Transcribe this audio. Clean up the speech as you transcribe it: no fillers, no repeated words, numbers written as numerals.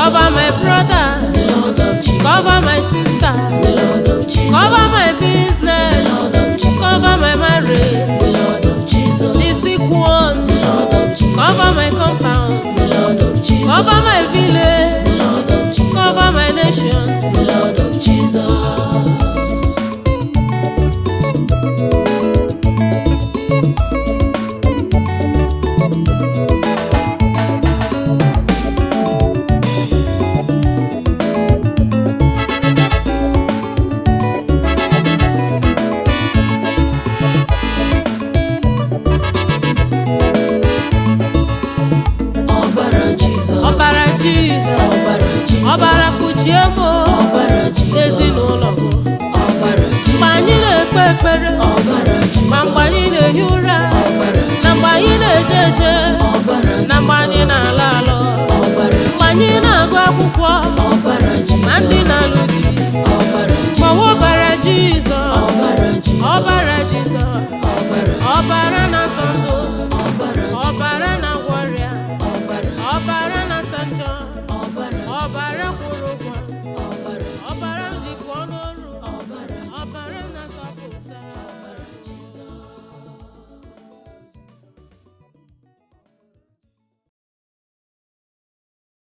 Cover my brother. Blood of Jesus. Cover my sister. Blood of Jesus. Cover my business. Blood of Jesus. Cover my marriage. Blood of Jesus. The sick ones. Blood of Jesus. Cover my compound. Blood of Jesus. Cover my village. Blood of Jesus. Cover my nation. Blood of Jesus. Ọbara Jizọs. Ọbara Jizọs. Ọbara Jizọs. Ọbara kpuchie m o. Ọbara Jizọs. Ezinụlọ m. Ọbara Mgbe anyị Jizọs. na-ekpe ekpere, Ọbara ma Jizọs. mgbe anyị na-ehi ụra, Ọbara na mgbe anyị na-eje eje, Ọbara na mgbe anyị Jizọs. na-alọ alọ, Ọbara mgbe anyị na-agụ akwụkwọ, Ọbara ma ndị Jizọs. na-alụ di, Ọbara gbawa Jizọs. ọbara Jizọs, Ọbara Jizọs. Ọbara Jizọs, Ọbara ọbara na-asọ ndụ, Ọbara ọbara na-agwọ ọrịa, Ọbara ọbara na-asa njọ, Ọbara ọbara kwụrụ ụgwọ.